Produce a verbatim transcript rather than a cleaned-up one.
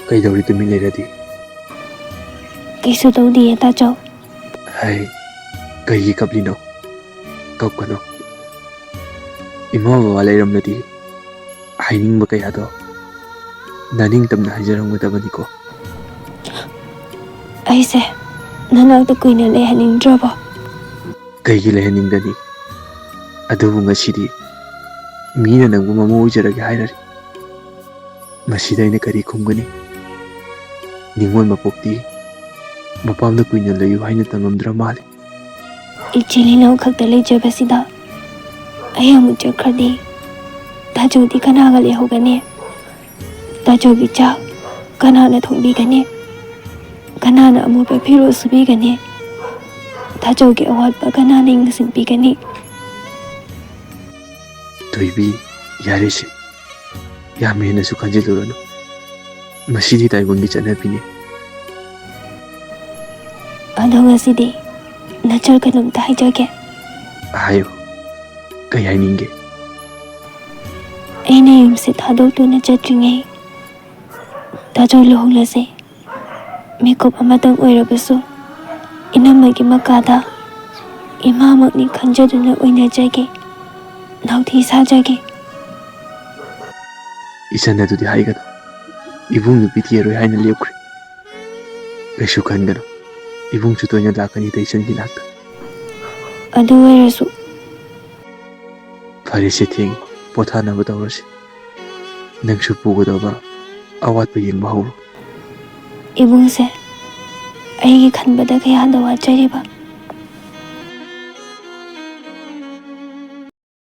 ꯀꯩꯗꯧꯔꯤ ꯇꯨꯃꯤꯟ ꯂꯩꯔꯗꯤ? ꯀꯩꯁꯨ ꯇꯧꯗꯤꯌꯦ, ꯇꯥꯆꯧ꯫ ꯍꯩ, ꯀꯩꯒꯤ ꯀꯞꯂꯤꯅꯣ? ꯀꯞꯀꯅꯨ꯫ ꯏꯃꯥ ꯕꯕꯥ ꯂꯩꯔꯝꯂꯗꯤ ꯍꯥꯏꯅꯤꯡꯕ ꯀꯌꯥꯗꯣ ꯅꯅꯤꯡꯇꯝꯅ ꯍꯥꯏꯖꯔꯝꯒꯗꯕꯅꯤꯀꯣ꯫ ꯑꯩꯁꯦ ꯅꯅꯥꯛꯇ ꯀꯨꯏꯅ ꯂꯩꯍꯟꯅꯤꯡꯗ꯭ꯔꯕꯣ? ꯀꯩꯒꯤ ꯂꯩꯍꯟꯅꯤꯡꯗꯅꯤ? ꯑꯗꯨꯕꯨ ꯉꯁꯤꯗꯤ ꯃꯤꯅ ꯅꯪꯕꯨ ꯃꯃꯧ ꯑꯣꯏꯖꯔꯒꯦ ꯍꯥꯏꯔꯔꯤ꯫ ꯃꯁꯤꯗ ꯑꯩꯅ ꯀꯔꯤ ꯈꯨꯝꯒꯅꯤ? ꯅꯤꯡꯉꯣꯜ ꯃꯄꯣꯛꯇꯤ ꯃꯄꯥꯝꯗ ꯀꯨꯏꯅ ꯂꯩꯌꯨ ꯍꯥꯏꯅ ꯇꯝꯂꯝꯗ꯭ꯔ ꯃꯥꯜꯂꯦ꯫ ꯏꯆꯤꯜ ꯏꯅꯥꯎ ꯈꯛꯇ ꯂꯩꯖꯕꯁꯤꯗ ꯑꯩ ꯑꯃꯨꯛ ꯆꯠꯈ꯭ꯔꯗꯤ ꯇꯥꯆꯧꯗꯤ ꯀꯅꯥꯒ ꯂꯩꯍꯧꯒꯅꯤ? ꯇꯥꯆꯧꯒꯤ ꯆꯥꯛ ꯀꯅꯥꯅ ꯊꯣꯡꯕꯤꯒꯅꯤ? ꯀꯅꯥꯅ ꯑꯃꯣꯠꯄ ꯐꯤꯔꯣꯜ ꯁꯨꯕꯤꯒꯅꯤ? ꯇꯥꯆꯧꯒꯤ ꯑꯋꯥꯠꯄ ꯀꯅꯥꯅ ꯌꯦꯡꯁꯤꯟꯕꯤꯒꯅꯤ? ꯊꯣꯏꯕꯤ, ꯌꯥꯔꯦꯁꯦ꯫ ꯌꯥꯝ ꯍꯦꯟꯅꯁꯨ ꯈꯟꯖꯤꯜꯂꯨꯔꯅꯨ꯫ ꯃꯁꯤꯗꯤ ꯇꯥꯏꯕꯪꯒꯤ ꯆꯠꯅꯕꯤꯅꯤ꯫ ꯑꯗꯣ ꯉꯁꯤꯗꯤ ꯅꯆꯜ ꯀꯩꯅꯣꯝꯇ ꯍꯥꯏꯖꯒꯦ꯫ ꯍꯥꯏꯌꯨ꯫ ꯀꯩ ꯍꯥꯏꯅꯤꯡꯒꯦ? ꯑꯩꯅ ꯌꯨꯝꯁꯦ ꯊꯥꯗꯣꯛꯇꯨꯅ ꯆꯠꯇ꯭ꯔꯤꯉꯩ ꯇꯥꯆꯧ ꯂꯨꯍꯣꯡꯂꯁꯦ꯫ ꯃꯤꯀꯨꯞ ꯑꯃꯇꯪ ꯑꯣꯏꯔꯕꯁꯨ ꯏꯅꯝꯃꯒꯤ ꯃꯀꯥꯗ ꯏꯃꯥꯃꯛꯅꯤ ꯈꯟꯖꯗꯨꯅ ꯑꯣꯏꯅꯖꯒꯦ꯫ ꯅꯥꯎꯊꯤ ꯁꯥꯖꯒꯦ꯫ ꯏꯆꯟ ꯑꯗꯨꯗꯤ ꯍꯥꯏꯒꯅꯨ꯫ ꯏꯕꯨꯡ ꯅꯨꯄꯤ ꯊꯤꯔꯣꯏ ꯍꯥꯏꯅ ꯂꯦꯞꯈ꯭ꯔꯦ꯫ ꯀꯩꯁꯨ ꯈꯟꯒꯅꯨ꯫ ꯏꯕꯨꯡꯁꯨ ꯇꯣꯏꯅ ꯂꯥꯛꯀꯅꯤꯗ ꯏꯆꯟꯒꯤ ꯅꯥꯛꯇ꯫ ꯑꯗꯨ ꯑꯣꯏꯔꯁꯨ꯫ ꯐꯔꯦꯁꯦ, ꯊꯦꯡꯉꯦ꯫ ꯄꯣꯊꯥꯅꯕ ꯇꯧꯔꯁꯤ꯫ ꯅꯪꯁꯨ ꯄꯨꯒꯗꯕ ꯑꯋꯥꯠꯄ ꯌꯦꯡꯕ ꯍꯧꯔꯣ꯫ ꯏꯕꯨꯡꯁꯦ ꯑꯩꯒꯤ ꯈꯟꯕꯗ ꯀꯌꯥꯗ ꯋꯥꯠꯆꯔꯤꯕ?